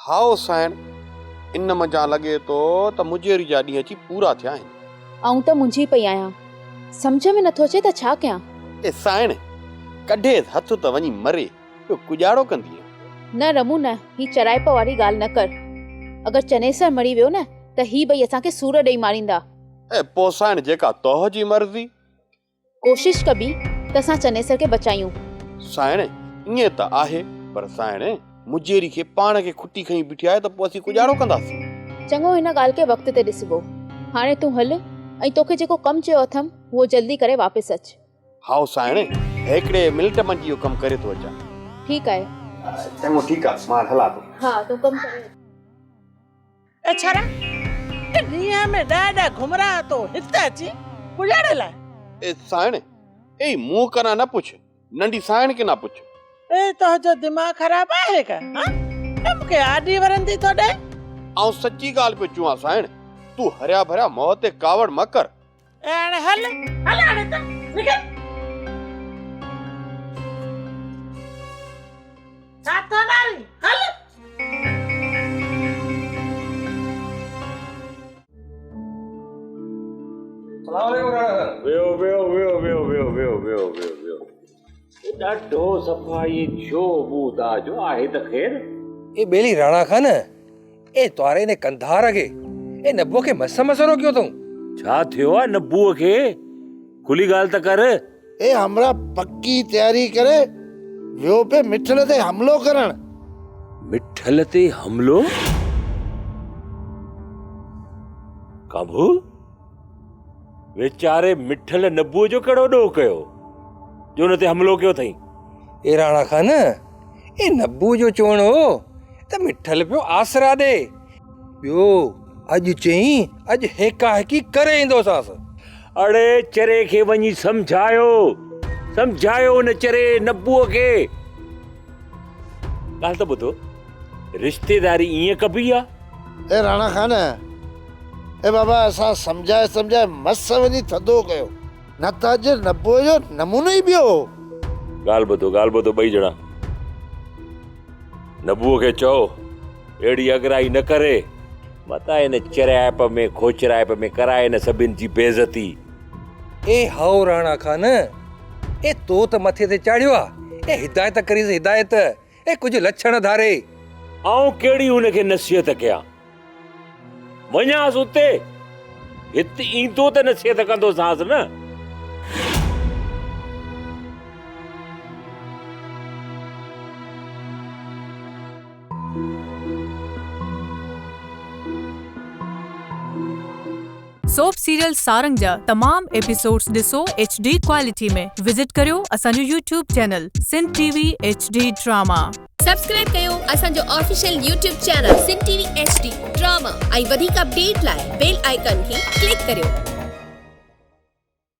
هائو سائڻ، ان منجهان لڳي ٿو ته مجيري جا ڏينهن اچي پورا ٿيا آهن. آئون ته منجهي پئي آهيان. سمجهه ۾ نٿو اچي ته ڇا ڪيان؟ اي سائڻ، ڪڍيس هٿ ته وڃي مري، ٻيو ڪڄاڙو ڪندينء؟ نه رمون نه، هي چرائپ واري ڳالهه نه ڪر. اگر چنيسر مري ويو نه ته هي ٻئي اسان کي سور ڏيئي ماريندا. اي پوء سائڻ جيڪا توهه جي مرضي. ڪوشش ڪبي ته اسان چنيسر کي بچايون. سائڻ، ائين ته آهي، پر سائڻ، مجيري کي پاڻ کي کٽي کنئي بيٺي آهي ته پوء اسين ڪڄاڙو ڪنداسين. چڱو هن ڳالهه کي وقت تي ڏسبو. هاڻي تون هل ۽ توکي جيڪو ڪم چيو اٿم اهو جلدي ڪري واپس اچ. هائو سائڻ، هيڪڙي منٽ منجهه اهو ڪم ڪري ٿو اچان. ٺيڪ آهي. چڱو ٺيڪ آهي، مان هلان ٿو. ها، تون ڪم ڪري اچ. اي ڇرا! اي ڏينهن ۾ ڏهه ڏهه گهمرا تو هت اچي ڪڄاڙي لاء. اي سائڻ! اي مون ڪنا نه پڇ، ننڍي سائڻ ڪنا پڇ. اي تنهنجو دماغ خراب آهي ڪا؟ ها؟ اي مون کي آڏي ورندي ٿو ڏئين؟ آئون سچي ڳالهه پيو چوان سائڻ، تون هريا ڀريا منهن تي ڪاوڙ مه ڪر. اي هاڻي هل، هل هاڻي ته نڪر. ڇا ٿو ناري، هل. سلام عليڪم راڻا خان. ويو ويو ويو ويو ويو ويو ويو ويو ويو. ڏاڍو صفا ائين ٿيو مون دا جو آهي ته خير. اي ٻيلي راڻا خان، اي تواري ان ڪنڌار کي، اي نبوء کي مس مس روڪيو اٿئون. ڇا ٿيو آ نبوء کي؟ کلي ڳالهه ته ڪر. اي همراهه پڪي تياري ڪري ويو پئي مٺل تي حملو ڪرڻ. مٺل تي حملو؟ ڪانڀو؟ ويچاري مٺل نبوء جو ڪهڙو ڏوهه ڪيو جو ان تي حملو ڪيو اٿئي؟ اي راڻا خان، اي نبوء جو چوڻ هو ته مٺل پيو آسرا ڏي، ٻيو اڄ چيائين اڄ هيڪا هيڪي ڪري ايندوسانس. اڙي چري کي وڃي سمجهايو، سمجهايو ان چري نبوء کي. ڳالهه ته ٻڌو، رشتيداري ائين ڪبي آ؟ اي راڻا خان، اي بابا اسان سمجهائي سمجهائي مس وڃي ٿڌو ڪيو، نه ته اڄ نبوء جو نمونو ئي ٻيو هو. ڳالهه ٻڌو، ڳالهه ٻڌو ٻئي ڄڻا. نبوء کي چئو اهڙي اڳرائي نه ڪري، متان هن چريائپ ۾ کوچرائپ ۾ ڪرائي نه سڀن جي بيعزتي. اي هائو راڻا خان، اي تو ته مٿي تي چاڙهيو آ، اي هدايت ڪريس هدايت، اي ڪجهه لڇڻ ڌاري. آئون ڪهڙي هن کي نصيحت ڪيان؟ وڃانس اتي، هت ايندو ته نصيحت ڪندوسانس نه. سوپ سيريل سارنگ جا تمام ايپيسوڊز ڏسو ايڇ ڊي ڪوالٽي ۾ وزٽ ڪريو اسان جو YouTube channel Sindh T V H D drama. Subscribe ڪيو اسان جو official YouTube channel Sindh T V H D drama ۽ وڌيڪ اپڊيٽ لاء بيل آئيڪان کي ڪلڪ ڪريو.